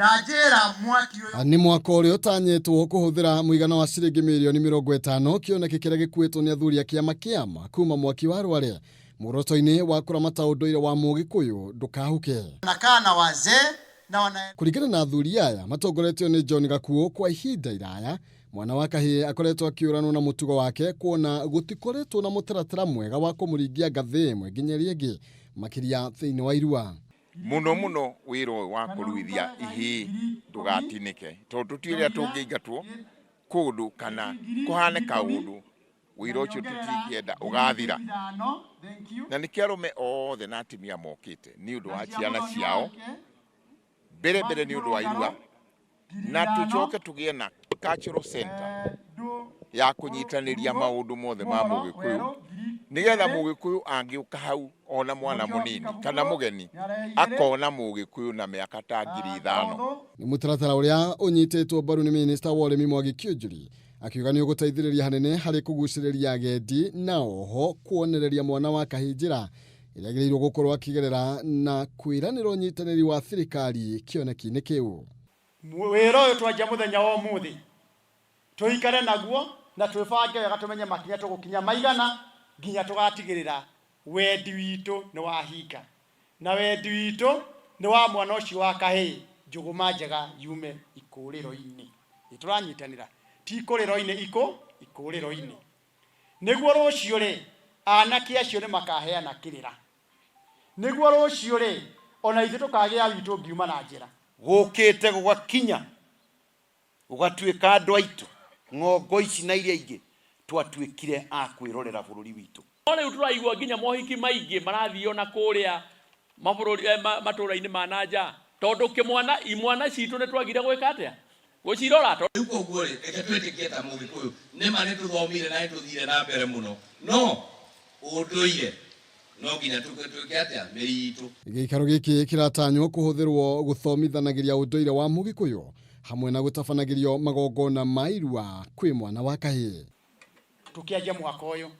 Ndanjĩra mwaki ũyũ. Nĩ mwaka ũrĩa ũtanyĩtwo kũhũthĩra mũigana wa ciringi mirioni 50, kĩoneki kĩrĩa gĩkuĩtwo nĩ athuri a kĩama kĩama kuma mwaki wa Rware, muoroto-inĩ wa kũramata ũndũire wa Mũgĩkũyũ ndũkahuke. Nakaa na wazee na wana Kũringana na athuri aya matongoretio nĩ John Gakuo, kwa ihinda iraya mwana wa kahĩĩ akoretwo akĩũranwo na mũtugo wake, kuona gũtikoretwo na mũtaratara mwega wa kũmũringia ngathĩ ĩmwe nginya ĩrĩa ĩngĩ, makĩria thĩinĩ wa irua. Mũno mũno wĩra ũyũ wa kũruithia ihĩĩ ndũgatinĩke, tondũ tũtiũĩ rĩrĩa tũngĩingatwo kũndũ kana kũhane kaũndũ, wĩra ũcio tũtingĩenda ũgathira. Na nĩkĩo arũme othe na atumia mokĩte nĩ ũndũ wa ciana ciao, mbere mbere nĩ ũndũ wa irua, na tũcoke tũgĩe na cultural center ya kũnyitanĩria maũndũ mothe ma Mũgĩkũyũ, nĩgetha Mũgĩkũyũ angĩũka hau, ona mwana mũnini kana mũgeni, akona Mũgĩkũyũ na mĩaka ta 5000. Nĩ mũtaratara ũrĩa ũnyitĩtwo mbaru nĩ minista wa ũrĩmi Mwangi Kiunjuri, akiuga nĩ ũgũteithĩrĩria hanene harĩ kũgucĩrĩria agendi na oho kuonereria mwana wa kahĩĩ njĩra ĩrĩa agĩrĩirwo gũkorwo akĩgerera, na kwĩranĩra ũnyitanĩri wa thirikari kĩoneki-inĩ kĩu. Wĩra ũyũ twanjia mũthenya wa ũmũthĩ, tũikare naguo na twĩbange wega, tũmenye makinya tũgũkinya maigana nginya tũgatigĩrĩra wendi witũ nĩ wahinga, na wendi witũ nĩ wa mwana ũcio wa kahĩĩ, njũgũma njega yume ikũrĩro-inĩ. Nĩ tũranyitanĩra, ti ikũrĩro-inĩ, ikũrĩro-inĩ, nĩguo rũciũ rĩ, anake acio nĩ makaheana kĩrĩra, nĩguo rũciũ rĩ, ona ithuĩ tũkagĩa witũ ngiuma na njĩra. Gũkĩte gũgakinya gũgatuĩka andũ aitũ ng'ongo ici na iria ingĩ twatuĩkire a kwĩrorera bũrũri witũ. No rĩu tũraigua nginya mohiki maingĩ marathiio na kũrĩa mabũrũri matũũra-inĩ ma na nja, tondũ kĩmwana imwana citũ nĩ twagire gwĩka atĩa, gũcirora. Rĩu koguo rĩ, reke twĩtĩkie ta Mũgĩkũyũ nĩma nĩ tũthomire na nĩ tũthire na mbere mũno, no ũndũire no nginya twĩke atĩa mĩri itũ. Gĩikaro gĩkĩ kĩratanywo kũhũthĩrwo gũthomithanagĩria ũndũire wa Mũgĩkũyũ hamwe na gũtabanagĩrio magongona ma irua kwĩ mwana wa kahĩĩ. Tũkĩanjia mwaka ũyũ.